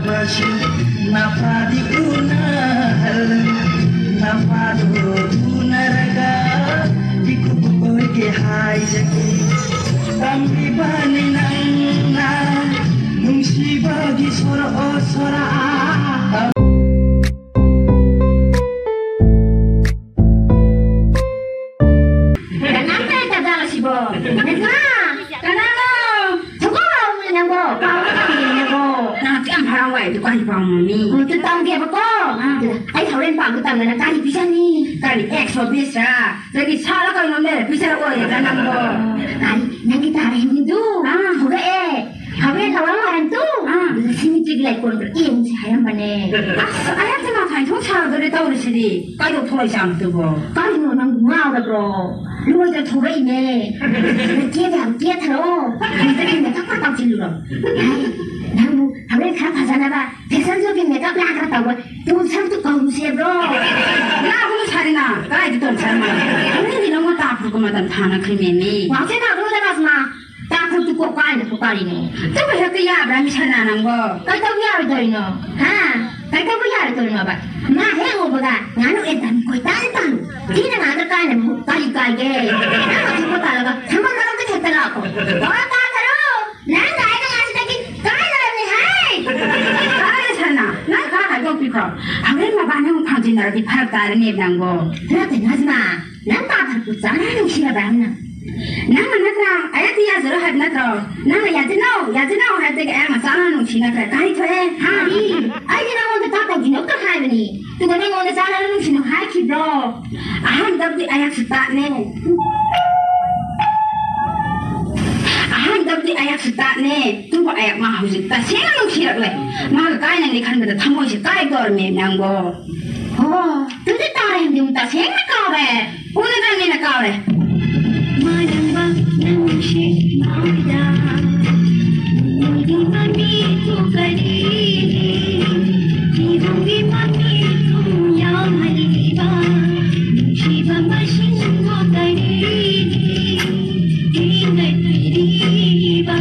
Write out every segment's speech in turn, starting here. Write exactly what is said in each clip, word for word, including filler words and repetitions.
ꯃꯁꯤ ꯅꯄꯥꯗꯤ ꯎꯅꯍꯜ, ꯅꯄꯥꯗꯨ ꯎꯅꯔꯒ ꯏꯀꯨꯕꯣꯏꯒꯦ ꯍꯥꯏꯖꯒꯦ꯫ ꯇꯝꯂꯤꯕꯅꯤ ꯅꯪꯅ ꯅꯨꯡꯁꯤꯕꯒꯤ ꯁꯣꯔ, ꯑꯣ ꯁꯣꯔ꯫ ꯀꯅꯥꯝꯇ ꯂꯩꯇꯕ꯭ꯔꯥ ꯉꯁꯤꯕꯣ? ꯅꯠꯇ꯭ꯔꯥ? ꯀꯅꯥꯅꯣ? ꯊꯣꯡꯒꯥꯎ ꯂꯥꯎꯕꯅꯦ ꯅꯪꯕꯣ, ꯄꯥꯎ ꯇꯝꯃꯤꯅꯦ ꯅꯪꯕꯣ꯫ ꯅꯪ ꯌꯥꯝ ꯍꯔꯥꯎ ꯍꯥꯏꯗꯣ ꯀꯔꯤ ꯄꯥꯎꯅꯣ ꯃꯤ? ꯑꯣ, ꯑꯗꯨ ꯇꯝꯒꯦꯕꯀꯣ꯫ ꯑꯥ꯫ ꯑꯗꯨꯗ ꯑꯩ ꯍꯣꯔꯦꯟ ꯄꯥꯎꯗꯣ ꯇꯝꯗꯅ ꯀꯔꯤ ꯄꯤꯖꯅꯤ? ꯀꯔꯤ ꯑꯦꯛꯁ ꯑꯣꯐꯤꯁꯔ? ꯅꯪꯒꯤ ꯁꯥꯔ ꯀꯩꯅꯣꯝ ꯂꯩꯔ ꯄꯤꯖꯔꯛꯑꯣꯏꯗ꯭ꯔꯥ ꯅꯪꯕꯣ? ꯀꯔꯤ? ꯅꯪꯒꯤ ꯇꯥꯔꯦ ꯍꯦꯟꯕꯤꯗꯨ? ꯑꯥ꯫ ꯍꯧꯔꯛꯑꯦ꯫ ꯍꯣꯔꯦꯟ ꯂꯋꯥꯏ ꯃꯥꯟꯗꯨ? ꯑꯥ꯫ ꯂꯤꯁꯤꯡ ꯇꯔꯦꯠꯀꯤ ꯂꯩꯀꯣꯜꯗꯣ ꯌꯦꯡꯁꯤ ꯍꯥꯏꯔꯝꯕꯅꯦ꯫ ꯑꯁ, ꯑꯌꯥ, ꯆꯦ ꯃꯥꯊꯥꯏ ꯊꯣꯡ ꯁꯥꯗꯣꯔꯦ ꯇꯧꯔꯤꯁꯤꯗꯤ꯫ ꯀꯩꯗꯧ ꯊꯣꯛꯂꯛꯏ ꯖꯥꯠꯅꯣ ꯑꯗꯨꯕꯣ? ꯀꯔꯤꯅꯣ ꯅꯪꯕꯨ ꯉꯥꯎꯔꯕ꯭ꯔꯣ? ꯂꯣꯏꯗ ꯊꯣꯛꯂꯛꯏꯅꯦ꯫ ꯀꯦꯕ ꯌꯥꯕ ꯀꯦꯊꯔꯛꯑꯣ꯫ ꯍꯧꯖꯤꯛꯇꯒꯤ ꯃꯦꯀꯞ ꯈꯔ ꯇꯧꯁꯤꯜꯂꯨꯔꯣ꯫ ꯍꯥꯏ, ꯅꯪꯕꯨ ꯍꯣꯔꯦꯟ ꯈꯔ ꯐꯖꯅꯕ ꯐꯦꯁꯟ ꯁꯣꯒꯤ ꯃꯦꯀꯞ ꯂꯥꯡ ꯈꯔ ꯇꯧꯕ ꯇꯣꯟꯁꯝꯗꯨ ꯀꯧꯔꯨꯁꯦꯕ꯭ꯔꯣ? ꯂꯥꯛꯀꯅꯨ ꯁꯥꯔꯤꯅ, ꯀꯗꯥꯏꯗ ꯇꯣꯟꯁꯝꯅꯣ? ꯍꯣꯔꯦꯟꯗꯤ ꯅꯪꯉꯣꯟ ꯇꯥ ꯐꯨꯔꯛꯄ ꯃꯇꯝ ꯊꯥꯅꯈ꯭ꯔꯦ ꯃꯦꯝꯃꯤ꯫ ꯋꯥꯎꯁꯦ ꯂꯥꯛꯀꯅꯨ ꯔꯥꯁꯃꯥ꯫ ꯇꯥ ꯐꯨꯔꯛꯇꯨ ꯀꯣꯛ ꯀꯥꯏꯅ ꯀꯣꯛ ꯀꯥꯔꯤꯅꯦ꯫ ꯑꯗꯨꯕꯨ ꯍꯦꯛꯇ ꯌꯥꯕ꯭ꯔꯥ ꯃꯤ ꯁꯥꯔꯤꯅ ꯅꯪꯕꯣ? ꯀꯩꯗꯧꯕ ꯌꯥꯔꯣꯏꯗꯣꯏꯅꯣ? ꯍꯥ? ꯀꯩꯗꯧꯕ ꯌꯥꯔꯣꯏꯗꯣꯏꯅꯣꯕ? ꯃꯥ ꯍꯦꯛ ꯎꯕꯒ ꯉꯥꯅꯨ ꯑꯦꯟꯗꯥꯟ ꯀꯣꯏꯇꯥꯟ ꯇꯥꯜꯂꯨ꯫ ꯊꯤꯅ ꯉꯥꯡꯗ ꯀꯥꯏꯅ ꯀꯔꯤ ꯀꯥꯏꯒꯦ? ꯅꯪ ꯑꯊꯨꯝꯕ ꯇꯥꯜꯂꯒ ꯁꯪꯒꯣꯝ ꯂꯧꯔꯝꯗ ꯍꯦꯛꯇ ꯂꯥꯛꯈꯣ꯫ ꯑꯣ, ꯇꯥ ꯐꯔꯣ꯫ ꯅꯪ ꯀꯥꯏꯅ ꯉꯥꯡꯁꯤꯗꯒꯤ ꯀꯥꯏꯗꯧꯔꯕꯅꯤ ꯍꯥꯏ? ꯀꯥꯏꯗ ꯁꯥꯔꯤꯅ? ꯅꯪ ꯈꯔ ꯍꯥꯏꯗꯣꯛꯄꯤꯈ꯭ꯔꯣ꯫ ꯍꯣꯔꯦꯟ ꯃꯕꯥꯅꯤ ꯑꯃꯨꯛ ꯐꯥꯡꯖꯤꯟꯅꯔꯗꯤ ꯐꯔꯛ ꯇꯥꯔꯅꯦꯕ ꯅꯪꯕꯣ꯫ ꯅꯠꯇꯦ ꯅꯖꯃꯥ, ꯅꯪ ꯇꯥ ꯐꯔꯛꯇꯨ ꯆꯥꯅ ꯅꯨꯡꯁꯤꯔꯕ꯭ꯔꯥ ꯅꯪ? ꯅꯪꯅ ꯅꯠꯇ꯭ꯔꯥ? ꯑꯩꯍꯥꯛꯇꯤ ꯌꯥꯖꯔꯣꯏ ꯍꯥꯏꯕ ꯅꯠꯇ꯭ꯔꯣ? ꯅꯪꯅ ꯌꯥꯖꯤꯟꯅꯧ, ꯌꯥꯖꯤꯟꯅꯧ ꯍꯥꯏꯕꯗꯒꯤ ꯑꯩꯍꯥꯛꯅ ꯆꯥꯅ ꯅꯨꯡꯁꯤꯅꯈ꯭ꯔꯦ꯫ ꯀꯔꯤ ꯊꯣꯛꯑꯦ? ꯍꯥ? ꯀꯔꯤ? ꯑꯩꯗꯤ ꯅꯉꯣꯟꯗ ꯆꯥꯛ ꯇꯧꯁꯤꯟꯅꯧꯇ ꯍꯥꯏꯕꯅꯤ꯫ ꯑꯗꯨꯒ ꯅꯉꯣꯟꯗ ꯆꯥꯅ ꯅꯨꯡꯁꯤꯅꯧ ꯍꯥꯏꯈꯤꯕ꯭ꯔꯣ? ꯑꯍꯥꯟꯕꯗꯕꯨꯗꯤ ꯑꯩꯍꯥꯛꯁꯨ ꯇꯥꯠꯅꯦ꯫ ꯑꯍꯥꯟꯕꯗꯕꯨꯗꯤ ꯑꯩꯍꯥꯛꯁꯨ ꯇꯥꯠꯅꯦ꯫ ꯑꯗꯨꯕꯨ ꯑꯩꯍꯥꯛ ꯃꯥ ꯍꯧꯖꯤꯛ ꯇꯁꯦꯡꯅ ꯅꯨꯡꯁꯤꯔꯛꯂꯦ꯫ ꯃꯥꯒ ꯀꯥꯏꯅꯒꯦ ꯈꯟꯕꯗ ꯊꯃꯣꯏꯁꯦ ꯀꯥꯏꯗꯧꯔꯝꯃꯦ ꯅꯪꯕꯣ꯫ ꯑꯣ, ꯑꯗꯨꯗꯤ ꯇꯥꯔꯦ, ꯇꯁꯦꯡꯅ ꯀꯥꯎꯔꯦ꯫ ꯎꯅꯗ꯭ꯔꯕꯅꯤꯅ ꯀꯥꯎꯔꯦ꯫ ꯃꯥꯂꯪꯕ ꯅꯪꯁꯦ ꯃꯥꯏꯗ ꯅꯣꯏꯒꯤ ꯃꯃꯤꯠꯇꯨ ꯀꯔꯤꯒꯤ ꯊꯤꯕꯒꯤ ꯃꯃꯤꯠꯇꯨ ꯌꯥꯎꯍꯜꯂꯤꯕ? ꯅꯨꯡꯁꯤꯕ ꯃꯁꯤꯡꯗꯣ ꯀꯔꯤꯒꯤ ꯊꯤꯒꯠꯄꯤꯔꯤꯕ?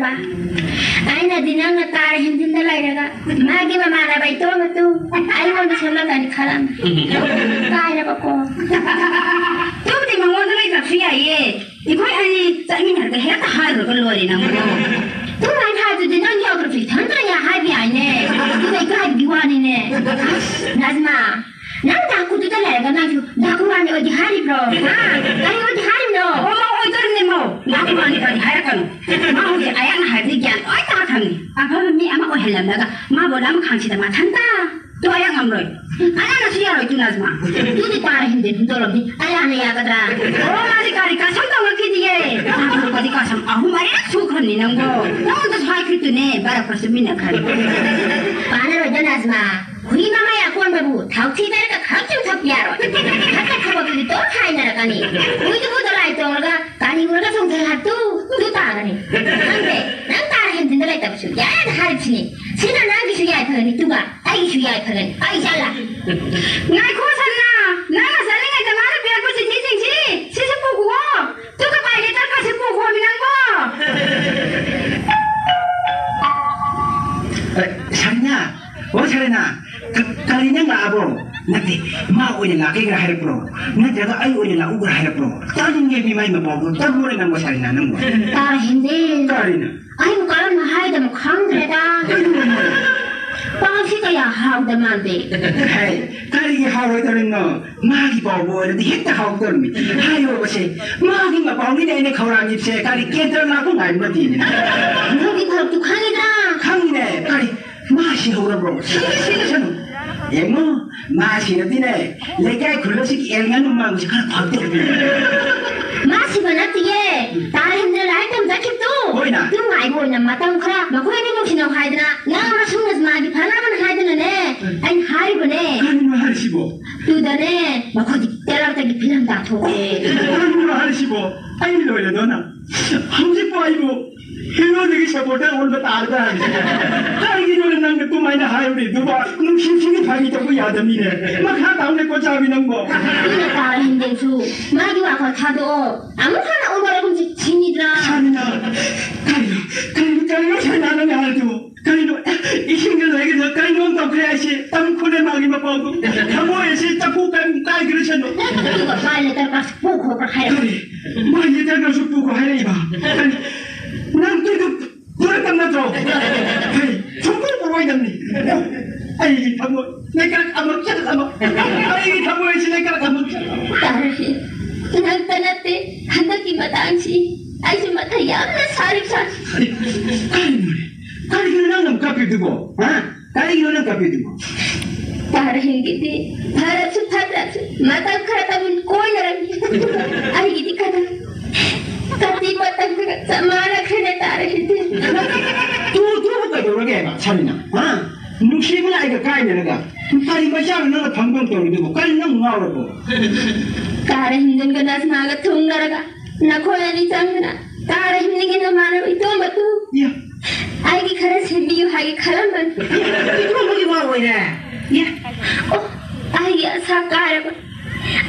ꯑꯩꯅꯗꯤ ꯅꯪꯅ ꯀꯥꯔ ꯍꯦꯟꯖꯤꯟꯗ ꯂꯩꯔꯒ ꯃꯥꯒꯤ ꯃꯃꯥꯟꯅꯕ ꯏꯇꯣꯝ ꯑꯗꯨ ꯑꯩꯉꯣꯟꯗ ꯁꯣꯜꯂꯛꯀꯅꯤ ꯈꯜꯂꯝꯃꯤ꯫ ꯀꯥꯏꯔꯕꯀꯣ꯫ ꯇꯨꯕꯨꯗꯤ ꯃꯉꯣꯟꯗ ꯂꯩꯇ꯭ꯔꯁꯨ ꯌꯥꯏꯌꯦ꯫ ꯑꯩꯈꯣꯏ ꯑꯅꯤ ꯆꯠꯃꯤꯟꯅꯔꯒ ꯍꯦꯛꯇ ꯍꯥꯏꯔꯨꯔꯒ ꯂꯣꯏꯔꯦ ꯅꯪꯕꯨ꯫ ꯇꯨꯃꯥꯏꯅ ꯍꯥꯏꯗꯨꯗꯤ ꯅꯪ ꯌꯥꯎꯗ꯭ꯔꯁꯨ ꯏꯊꯟꯇ ꯌꯥ ꯍꯥꯏꯕ ꯌꯥꯏꯅꯦ꯫ ꯑꯗꯨꯒ ꯏꯀꯥꯏꯕꯒꯤ ꯋꯥꯅꯤꯅꯦ꯫ ꯅꯖꯃꯥ, ꯅꯪ ꯗꯥꯀꯨꯗꯨꯗ ꯂꯩꯔꯒ ꯅꯪꯁꯨ ꯗꯥꯀꯨ ꯔꯥꯅꯤ ꯑꯣꯏꯗꯤ ꯍꯥꯏꯔꯤꯕ꯭ꯔꯣ? ꯍꯥ? ꯀꯔꯤ ꯑꯣꯏꯗꯤ ꯍꯥꯏꯔꯤꯕꯅꯣ? ꯑꯣ, ꯃꯥ ꯑꯣꯏꯗꯣꯔꯤꯅꯦ, ꯃꯧ꯫ ꯗꯥꯀꯨ ꯔꯥꯅꯤ ꯀꯔꯤ ꯍꯥꯏꯔꯛꯀꯅꯨ? ꯃꯥ ꯍꯧꯖꯤꯛ ꯑꯩꯍꯥꯛꯅ ꯍꯥꯏꯕꯗꯤ ꯒ꯭ꯌꯥꯟ ꯂꯣꯏ ꯇꯥꯈ꯭ꯔꯕꯅꯤ꯫ ꯑꯐꯕ ꯃꯤ ꯑꯃ ꯑꯣꯏꯍꯜꯂꯝꯂꯒ ꯃꯥꯕꯨ ꯂꯝꯈꯥꯡꯁꯤꯗ ꯃꯊꯟꯇ ꯇꯣꯛꯑ ꯉꯝꯂꯣꯏ꯫ ꯑꯉꯥꯡꯅꯁꯨ ꯌꯥꯔꯣꯏ, ꯇꯨ ꯅꯖꯃꯥ꯫ ꯇꯨꯗꯤ ꯇꯥꯔ ꯍꯤꯟꯗꯤ ꯍꯨꯟꯗꯣꯔꯝꯅꯤ꯫ ꯑꯌꯥꯅ ꯌꯥꯒꯗ꯭ꯔꯥ? ꯑꯣ, ꯃꯥꯗꯤ ꯀꯔꯤ ꯀꯁꯝ ꯇꯧꯔꯛꯈꯤꯗꯤꯌꯦ? ꯃꯥꯗꯤ ꯀꯁꯝ ꯑꯍꯨꯝ ꯃꯔꯤꯔꯛ ꯁꯨꯈ꯭ꯔꯅꯤ ꯅꯪꯕꯣ꯫ ꯅꯉꯣꯟꯗꯁꯨ ꯍꯥꯏꯈ꯭ꯔꯤꯗꯨꯅꯦ, ꯕꯔꯞꯀ ꯆꯨꯞꯃꯤꯟꯅꯈ꯭ꯔꯅꯤ꯫ ꯀꯥꯟꯅꯔꯣꯏꯗ ꯅꯖꯃꯥ꯫ ꯍꯨꯏ ꯃꯃꯩ ꯑꯀꯣꯟꯕꯕꯨ ꯊꯥꯎꯊꯤ ꯇꯩꯔꯒ ꯈꯛ ꯆꯨꯝꯊꯣꯛꯄ ꯌꯥꯔꯣꯏ꯫ ꯍꯟꯗꯛ ꯊꯕꯛꯇꯨꯗꯤ ꯇꯣꯛ ꯍꯥꯏꯅꯔꯛꯀꯅꯤ꯫ ꯍꯨꯏꯗꯨꯕꯨ ꯗꯣꯂꯥꯏ ꯇꯣꯡꯂꯒ ꯀꯥꯅꯤꯡꯉꯨꯔꯒ ꯆꯣꯡꯊꯩ ꯍꯥꯏꯕꯗꯨ ꯇꯨ ꯇꯥꯒꯅꯤ꯫ ꯈꯪꯗꯦ, ꯅꯪ ꯇꯥꯔ ꯍꯦꯟꯖꯤꯟꯗ ꯂꯩꯇꯕꯁꯨ ꯌꯥꯏ ꯍꯥꯏꯔꯤꯕꯁꯤꯅꯤ꯫ ꯁꯤꯅ ꯅꯪꯒꯤꯁꯨ ꯌꯥꯏ ꯐꯒꯅꯤ, ꯇꯨꯒ ꯑꯩꯒꯤꯁꯨ ꯌꯥꯏ ꯐꯒꯅꯤ꯫ ꯑꯩ ꯆꯠꯂ꯫ ꯉꯥꯏꯈꯣ ꯁꯔꯤꯅꯥ, ꯅꯪꯅ ꯆꯠꯂꯤꯉꯩꯗ ꯃꯥꯅ ꯄꯤꯔꯛꯄ ꯆꯤꯊꯤꯁꯤꯡꯁꯤ ꯁꯤꯁꯨ ꯄꯨꯈꯣ꯫ ꯇꯨꯒ ꯄꯥꯏꯒꯦ ꯇꯔꯀꯥꯁꯤ ꯄꯨꯈꯣꯃꯤ ꯅꯪꯕꯣ꯫ ꯑꯦ, ꯁꯔꯤꯅꯥ, ꯑꯣ ꯁꯔꯤꯅꯥ, ꯀ-, ꯀꯔꯤ ꯅꯪ ꯂꯥꯛꯑꯕꯣ? ꯅꯠꯇꯦ, ꯃꯥ ꯑꯣꯏꯅ ꯂꯥꯛꯀꯦꯒ ꯍꯥꯏꯔꯛꯄ꯭ꯔꯣ? ꯅꯠꯇ꯭ꯔꯒ ꯑꯩ ꯑꯣꯏꯅ ꯂꯥꯛꯎꯒ ꯍꯥꯏꯔꯛꯄ꯭ꯔꯣ? ꯇꯥꯅꯤꯡꯉꯦ ꯃꯤ ꯃꯥꯏ ꯃꯄꯥꯎꯗꯣ, ꯇꯝꯃꯣꯅꯦ ꯅꯪꯕꯣ ꯁꯔꯤꯅꯥ ꯅꯪꯕꯣ꯫ ꯇꯥꯔ ꯍꯤꯟꯗꯤ꯫ ꯀꯔꯤꯅꯣ? ꯑꯩꯕꯨ ꯀꯔꯝꯅ ꯍꯥꯏꯗꯕꯅꯣ ꯈꯪꯗ꯭ꯔꯦꯗ꯫ ꯀꯩꯅꯣ? ꯄꯥꯎꯁꯤ ꯀꯌꯥ ꯍꯥꯎꯗ ꯃꯥꯟꯗꯦ꯫ ꯍꯥꯏ, ꯀꯔꯤꯒꯤ ꯍꯥꯎꯔꯣꯏꯗꯧꯔꯤꯅꯣ? ꯃꯥꯒꯤ ꯄꯥꯎꯕꯨ ꯑꯣꯏꯔꯗꯤ ꯍꯦꯛꯇ ꯍꯥꯎꯗꯧꯔꯤꯅꯤ꯫ ꯍꯥꯏꯌꯣꯕꯁꯦ, ꯃꯥꯒꯤ ꯃꯄꯥꯎꯅꯤꯅꯦ ꯑꯩꯅ ꯈꯧꯔꯥꯡꯉꯤꯕꯁꯦ, ꯀꯔꯤ ꯀꯦꯟꯗ꯭ꯔ ꯂꯥꯛꯄ ꯉꯥꯏꯕ ꯅꯠꯇꯦꯅꯦ꯫ ꯅꯪꯒꯤ ꯐꯔꯛꯇꯨ ꯈꯪꯉꯤꯗ꯭ꯔꯥ? ꯈꯪꯉꯤꯅꯦ, ꯀꯔꯤ? ꯃꯥ ꯁꯤꯍꯧꯔꯕ꯭ꯔꯣ? ꯁꯤꯗꯤ ꯁꯤꯔꯁꯅꯨ꯫ ꯌꯦꯡꯉꯣ, ꯃꯥ ꯁꯤꯔꯗꯤꯅꯦ, ꯂꯩꯀꯥꯏ ꯈꯨꯜꯂꯣꯁꯤꯒꯤ ꯑꯦꯜ ꯉꯥꯅꯨ ꯃꯥꯡꯕꯁꯤ ꯈꯔ ꯐꯒꯗꯧꯔꯤꯅꯦ꯫ ꯃꯥ ꯁꯤꯕ ꯅꯠꯇꯤꯌꯦ, ꯇꯥꯔ ꯍꯦꯟꯗ꯭ꯔ ꯂꯥꯏꯔꯤꯛ ꯇꯝ ꯆꯠꯈꯤꯕꯗꯨ꯫ ꯍꯣꯏꯅ꯫ ꯑꯗꯨ ꯉꯥꯏꯕ ꯑꯣꯏꯅ ꯃꯇꯝ ꯈꯔ ꯃꯈꯣꯏ ꯑꯅꯤ ꯅꯨꯡꯁꯤꯅꯧ ꯍꯥꯏꯗꯅ, ꯅꯪ ꯑꯃꯁꯨꯡ ꯅꯖꯃꯥꯒꯤ ꯐꯅꯕꯅ ꯍꯥꯏꯗꯨꯅꯅꯦ, ꯑꯩꯅ ꯍꯥꯏꯔꯤꯕꯅꯦ꯫ ꯀꯔꯤꯅꯣ ꯍꯥꯏꯔꯤꯁꯤꯕꯣ? ꯇꯨꯗꯅꯦ, ꯃꯈꯣꯏꯗꯤ ꯇꯦꯂꯔꯗꯒꯤ ꯐꯤꯂꯝ ꯇꯥꯊꯣꯛꯑꯦ꯫ ꯀꯔꯤꯅꯣ ꯍꯥꯏꯔꯤꯁꯤꯕꯣ? ꯑꯩ ꯂꯣꯏꯔꯦꯗꯣꯅ꯫ ꯍꯧꯖꯤꯛꯄꯨ ꯑꯩꯕꯨ ꯍꯤꯔꯣꯗꯒꯤ ꯁꯄꯣꯔꯇꯔ ꯑꯣꯟꯕ ꯇꯥꯔꯕ꯭ꯔꯥ ꯍꯥꯏꯕꯁꯤꯗ? ꯀꯔꯤꯒꯤꯅꯣꯅꯦ ꯅꯪꯅ ꯑꯗꯨꯃꯥꯏꯅ ꯍꯥꯏꯔꯨꯔꯤꯗꯨꯕꯣ? ꯅꯨꯡꯁꯤꯠꯁꯤꯒꯤ ꯐꯥꯒꯤ ꯇꯧꯕ ꯌꯥꯗꯕꯅꯤꯅꯦ꯫ ꯃꯈꯥ ꯇꯥꯎꯅꯦ ꯀꯣꯆꯥꯕꯤ ꯅꯪꯕꯣ꯫ ꯇꯨꯅ ꯇꯥꯔ ꯍꯤꯟꯗꯦꯁꯨ ꯃꯥꯒꯤ ꯋꯥꯈꯜ ꯊꯥꯗꯣꯛꯑꯣ꯫ ꯑꯃꯨꯛ ꯍꯟꯅ ꯎꯅꯔꯒꯨꯝꯁꯤ ꯁꯤꯅꯤꯗ꯭ꯔꯥ? ꯁꯥꯃꯤꯅꯥ, ꯀꯔꯤꯅꯣ? ꯑꯩꯒꯤ ꯊꯃꯣꯏ ꯂꯩꯀꯥ ꯑꯃ ꯆꯠꯂꯕ꯫ ꯑꯩꯒꯤ ꯊꯃꯣꯏꯁꯤ ꯂꯩꯀꯥ ꯑꯃ ꯆꯠꯂꯕ꯫ ꯇꯥꯔꯦ꯫ ꯅꯪꯇ ꯅꯠꯇꯦ, ꯍꯟꯗꯛꯀꯤ ꯃꯇꯥꯡꯁꯤ ꯑꯩꯁꯨ ꯃꯊꯥ ꯌꯥꯝꯅ ꯁꯥꯔꯤꯕ ꯖꯥꯠꯅꯤ꯫ ꯀꯔꯤꯅꯣꯅꯦ? ꯀꯔꯤꯒꯤꯅꯣ ꯅꯪꯅ ꯀꯞꯄꯤꯗꯨꯕꯣ? ꯍꯥ? ꯀꯔꯤꯒꯤꯅꯣ ꯅꯪ ꯀꯞꯄꯤꯗꯨꯕꯣ? ꯇꯥꯔꯦ, ꯍꯤꯡꯒꯤꯗꯤ ꯐꯔꯁꯨ ꯐꯠꯇ꯭ꯔꯁꯨ ꯃꯇꯝ ꯈꯔꯇꯕꯨ ꯀꯣꯏꯅꯔꯝꯃꯤ꯫ ꯑꯩꯒꯤꯗꯤ ꯀꯗꯥ ꯀꯇꯤ ꯃꯇꯝ ꯈꯔ ꯆꯞ ꯃꯥꯟꯅꯈ꯭ꯔꯦꯅꯦ, ꯇꯥꯔꯦ, ꯍꯤꯡꯒꯤꯗꯤ꯫ ꯇꯨ, ꯇꯨꯕꯨ ꯀꯩꯗꯧꯔꯒꯦ ꯍꯥꯏꯕ, ꯁꯥꯃꯤꯅꯥ? ꯍꯥ? ꯅꯨꯡꯁꯤꯕꯅ ꯑꯩꯒ ꯀꯥꯏꯅꯔꯒ ꯀꯔꯤ ꯃꯆꯥꯅꯣ ꯅꯪꯅ ꯐꯪꯐꯝ ꯇꯧꯔꯤꯗꯨꯕꯨ? ꯀꯔꯤ ꯅꯪ ꯉꯥꯎꯔꯕꯣ? ꯇꯥꯔꯦ, ꯍꯤꯡꯒꯟꯒ ꯅꯖꯃꯥꯒ ꯊꯨꯡꯅꯔꯒ ꯅꯈꯣꯏ ꯑꯅꯤ ꯆꯪꯗꯅ ꯇꯥꯔꯦ, ꯍꯤꯡꯒꯟꯒꯤ ꯅꯃꯥꯟꯅꯕ ꯏꯇꯣꯝꯕꯗꯨ ꯌꯥ꯫ ꯑꯩꯒꯤ ꯈꯔ ꯁꯦꯝꯕꯤꯌꯨ ꯍꯥꯏꯒꯦ ꯈꯜꯂꯝꯕꯅꯤ꯫ ꯏꯇꯣꯝꯕꯒꯤ ꯋꯥ ꯑꯣꯏꯔꯦ꯫ ꯌꯥ꯫ ꯑꯣ, ꯑꯩꯒꯤ ꯑꯁꯥ ꯀꯥꯏꯔꯕ꯫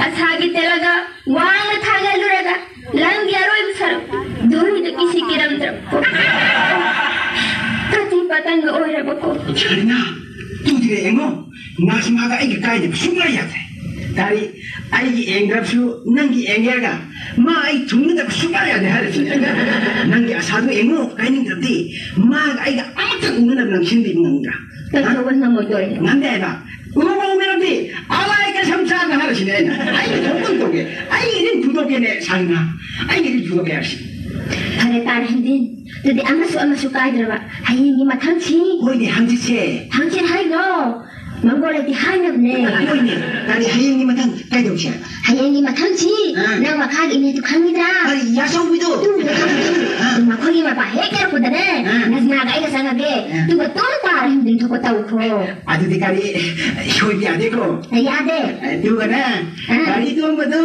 ꯑꯁꯥꯒꯤ ꯇꯦꯜꯂꯒ ꯋꯥꯡꯅ ꯊꯥꯡꯒꯠꯂꯨꯔꯒ ꯂꯝꯒꯤ ꯑꯔꯣꯏꯕ ꯁꯔꯨꯛ ꯗꯨꯔꯤꯗ ꯀꯤꯁꯤ ꯀꯤꯔꯝꯗ꯭ꯔꯕꯀꯣ꯫ ꯀꯇꯤ ꯄꯇꯟꯒ ꯑꯣꯏꯔꯕꯀꯣ꯫ ꯁꯔꯤꯅꯥ, ꯇꯨꯗꯤꯔꯦ ꯌꯦꯡꯉꯣ, ꯅꯥꯖꯃꯥꯒ ꯑꯩꯒ ꯀꯥꯏꯅꯕ ꯁꯨꯡꯌꯥ ꯌꯥꯗ꯭ꯔꯦ꯫ ꯀꯔꯤ, ꯑꯩꯒꯤ ꯌꯦꯡꯗ꯭ꯔꯕꯁꯨ ꯅꯪꯒꯤ ꯌꯦꯡꯒꯦꯒ ꯃꯥ ꯑꯩ ꯊꯨꯡꯅꯗꯕ ꯁꯨꯡꯌꯥ ꯌꯥꯗꯦ ꯍꯥꯏꯔꯁꯤꯅꯦ꯫ ꯅꯪꯒꯤ ꯑꯁꯥꯗꯨ ꯌꯦꯡꯉꯣ, ꯀꯥꯏꯅꯤꯡꯗ꯭ꯔꯗꯤ ꯃꯥꯒ ꯑꯩꯒ ꯑꯃꯇ ꯎꯅꯅꯕ ꯅꯪ ꯁꯤꯟꯕꯤꯕ ꯉꯝꯗ꯭ꯔꯥ? ꯀꯩꯗꯧꯕ ꯉꯝꯃꯣꯏꯗꯣꯔꯤꯅꯣ? ꯉꯝꯗꯦ ꯍꯥꯏꯕ꯫ ꯎꯔꯨ ꯎꯔꯨ ꯃꯤꯔꯝꯗꯤ ꯑꯋꯥꯏ ꯀꯁꯝ ꯆꯥꯒ ꯍꯥꯏꯔꯁꯤꯅꯦ ꯑꯩꯅ꯫ ꯑꯩꯅ ꯊꯣꯛꯄ ꯇꯧꯒꯦ꯫ ꯑꯩ ꯏꯔꯤꯟ ꯐꯨꯗꯣꯛꯀꯦꯅꯦ, ꯁꯥꯏꯅ꯫ ꯑꯩ ꯏꯔꯤꯟ ꯐꯨꯗꯣꯛꯀꯦ ꯍꯥꯏꯔꯁꯤ꯫ ꯐꯔꯦ, ꯇꯥꯔꯦ, ꯍꯤꯟꯗꯤꯟ꯫ ꯑꯗꯨꯗꯤ ꯑꯃꯁꯨ ꯑꯃꯁꯨ ꯀꯥꯏꯗ꯭ꯔꯕ꯫ ꯍꯌꯦꯡꯒꯤ ꯃꯊꯪꯁꯤ꯫ ꯍꯣꯏꯅꯦ, ꯍꯪꯆꯤꯠꯁꯦ꯫ ꯍꯪꯆꯤꯠ ꯍꯥꯏꯗꯣ? ꯃꯪꯒꯣꯜ ꯂꯩꯇꯦ ꯍꯥꯏꯅꯕꯅꯦ꯫ ꯍꯣꯏꯅꯦ, ꯇꯥꯔꯦ, ꯍꯌꯦꯡꯒꯤ ꯃꯊꯪ ꯀꯩꯗꯧꯁꯦ ꯍꯥꯏꯕ? ꯍꯌꯦꯡꯒꯤ ꯃꯊꯪꯁꯤ ꯑꯥ꯫ ꯅꯪ ꯃꯈꯥꯒꯤ ꯏꯅꯦꯗꯨ ꯈꯪꯉꯤꯗ꯭ꯔꯥ? ꯑꯩ ꯌꯥꯆꯧꯕꯤꯗꯣ꯫ ꯇꯨ ꯌꯥꯆꯧꯕꯤꯗꯨ꯫ ꯑꯥ꯫ ꯃꯈꯣꯏꯒꯤ ꯃꯄꯥ ꯍꯦꯛ ꯌꯧꯔꯛꯄꯗꯅꯦ, ꯑꯥ꯫ ꯅꯖꯃꯥꯒ ꯑꯩꯒ ꯆꯪꯉꯒꯦ꯫ ꯑꯥ꯫ ꯑꯗꯨꯒ ꯇꯣꯝ ꯇꯥꯔ ꯍꯤꯟꯗꯤꯟ ꯊꯣꯛꯄ ꯇꯧꯈ꯭ꯔꯣ꯫ ꯑꯗꯨꯗꯤ ꯀꯔꯤ ꯁꯣꯏꯕ ꯌꯥꯗꯦꯀꯣ? ꯌꯥꯗꯦ꯫ ꯑꯗꯨꯒꯅꯦ, ꯑꯥ꯫ ꯒꯥꯔꯤ ꯇꯣꯡꯕꯗꯨ,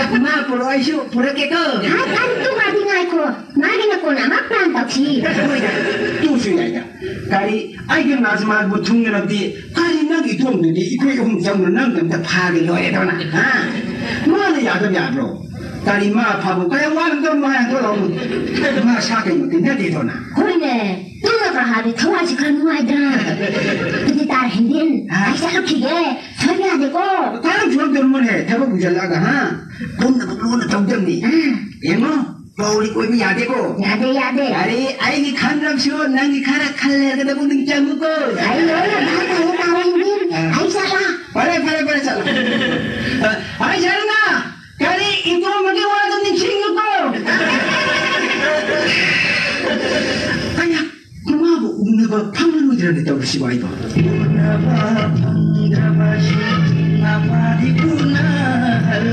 ꯑ, ꯃꯥ ꯄꯨꯔꯛꯑꯣ, ꯑꯩꯁꯨ ꯄꯨꯔꯛꯀꯦꯀꯣ꯫ ꯍꯥꯏ, ꯀꯔꯤ ꯇꯨ ꯃꯥꯗꯤ ꯉꯥꯏꯈꯣ꯫ ꯃꯥꯒꯤ ꯅꯀꯣꯟ ꯑꯃ ꯄꯥꯟ ꯇꯧꯁꯤ꯫ ꯍꯣꯏꯗ, ꯇꯨꯁꯨ ꯌꯥꯏꯗ꯫ ꯀꯔꯤ, ꯑꯩꯒꯤ ꯅꯥꯖꯃꯥꯕꯨ ꯊꯨꯡꯅꯔꯕꯗꯤ, ꯀꯔꯤ ꯅꯪ ꯏꯇꯣꯝꯗꯨꯗꯤ ꯑꯩꯈꯣꯏ ꯑꯍꯨꯝ ꯆꯪꯗꯨꯅ ꯅꯪ ꯑꯝꯇ ꯐꯥꯒꯦ ꯂꯣꯏꯔꯦꯗꯅ, ꯍꯥ? ꯃꯥꯅ ꯌꯥꯗꯕ ꯌꯥꯕ꯭ꯔꯣ? ꯀꯔꯤ ꯃꯥ ꯐꯥꯕꯨ ꯀꯌꯥꯝ ꯋꯥꯔꯝꯗꯧꯅꯣ ꯃꯥ ꯌꯥꯗꯣꯔꯛꯑꯣ꯫ ꯃꯥ ꯁꯥ ꯀꯩꯅꯣꯗꯤ ꯅꯠꯇꯦꯗꯅ꯫ ꯍꯣꯏꯅꯦ, ꯇꯨꯝꯅ ꯈꯔ ꯍꯥꯏꯕꯗꯤ ꯊꯋꯥꯏꯁꯤ ꯈꯔ ꯅꯨꯡꯉꯥꯏꯗ꯭ꯔꯥ? ꯑꯗꯨꯗꯤ ꯇꯥꯔꯦ ꯍꯦꯟꯗꯦꯟ, ꯍꯥ? ꯑꯩ ꯆꯠꯂꯨꯈꯤꯒꯦ, ꯁꯣꯏꯕ ꯌꯥꯗꯦꯀꯣ꯫ ꯀꯔꯝ ꯁꯨꯔꯝꯗꯧꯅꯣꯅꯦ, ꯊꯕꯛ ꯄꯨꯁꯜꯂꯛꯑꯒ, ꯍꯥ? ꯀꯨꯝꯅꯕ ꯂꯣꯟꯅ ꯇꯧꯗꯕꯅꯤ꯫ ꯑꯥ꯫ ꯌꯦꯡꯉꯣ꯫ ꯃꯧ ꯂꯤꯛ ꯑꯣꯏꯕ ꯌꯥꯗꯦꯀꯣ꯫ ꯌꯥꯗꯦ, ꯌꯥꯗꯦ꯫ ꯑꯔꯦ, ꯑꯩꯒꯤ ꯈꯟꯗ꯭ꯔꯕꯁꯨ ꯅꯪꯒꯤ ꯈꯔ ꯈꯜꯂꯦ ꯍꯥꯏꯒꯗꯕ ꯅꯤꯡꯁꯤꯡꯉꯨꯀꯣ꯫ ꯑꯩ ꯂꯣꯏꯅ ꯚꯥꯞ ꯇꯥꯏꯌꯦ, ꯇꯥꯔꯦ, ꯏꯕꯦꯝ꯫ ꯑꯥ꯫ ꯑꯩ ꯆꯠꯂꯦ꯫ ꯐꯔꯦ, ꯐꯔꯦ, ꯐꯔꯦ, ꯆꯠꯂꯣ꯫ ꯑ, ꯑꯩ ꯁꯔꯨꯅ ꯀꯔꯤ ꯏꯇꯣꯝꯕꯒꯤ ꯋꯥꯗꯣ ꯅꯤꯡꯁꯤꯡꯉꯨꯀꯣ꯫ ꯑꯩꯅ ꯃꯥꯕꯨ ꯎꯅꯕ ꯐꯪꯂꯔꯣꯏꯗ꯭ꯔꯅꯦ ꯇꯧꯔꯤꯁꯤꯕꯣ ꯑꯩꯕꯣ? ꯎꯅꯕ ꯐꯪꯗ꯭ꯔꯕꯁꯨ ꯅꯄꯥꯗꯤ ꯎꯅꯍꯜ,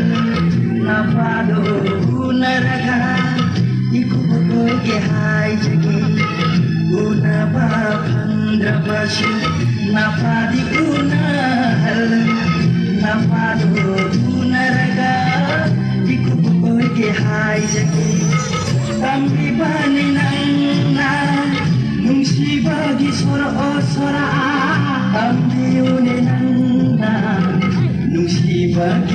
ꯅꯄꯥꯗꯣ ꯎꯅꯔꯒ ꯏꯀꯨꯕꯣꯛ ꯀꯣꯏꯒꯦ ꯍꯥꯏꯖꯒꯦ꯫ ꯎꯅꯕ ꯐꯪꯗ꯭ꯔꯕꯁꯨ ꯅꯄꯥꯗꯤ ꯎꯅꯍꯜ, ꯅꯄꯥꯗꯣ ꯎꯅꯔꯒ ꯏꯀꯨꯕꯣꯛ ꯀꯣꯏꯒꯦ ꯍꯥꯏꯖꯒꯦ꯫ ꯇꯝꯕꯤꯕꯅꯤ ꯅꯪꯅ ꯅꯨꯡꯁꯤꯕꯒꯤ ꯁꯣꯔ, ꯑꯣ ꯁꯣꯔ, ꯇꯝꯕꯤꯌꯨꯅꯦ ꯅꯪꯅ ꯅꯨꯡꯁꯤꯕꯒꯤ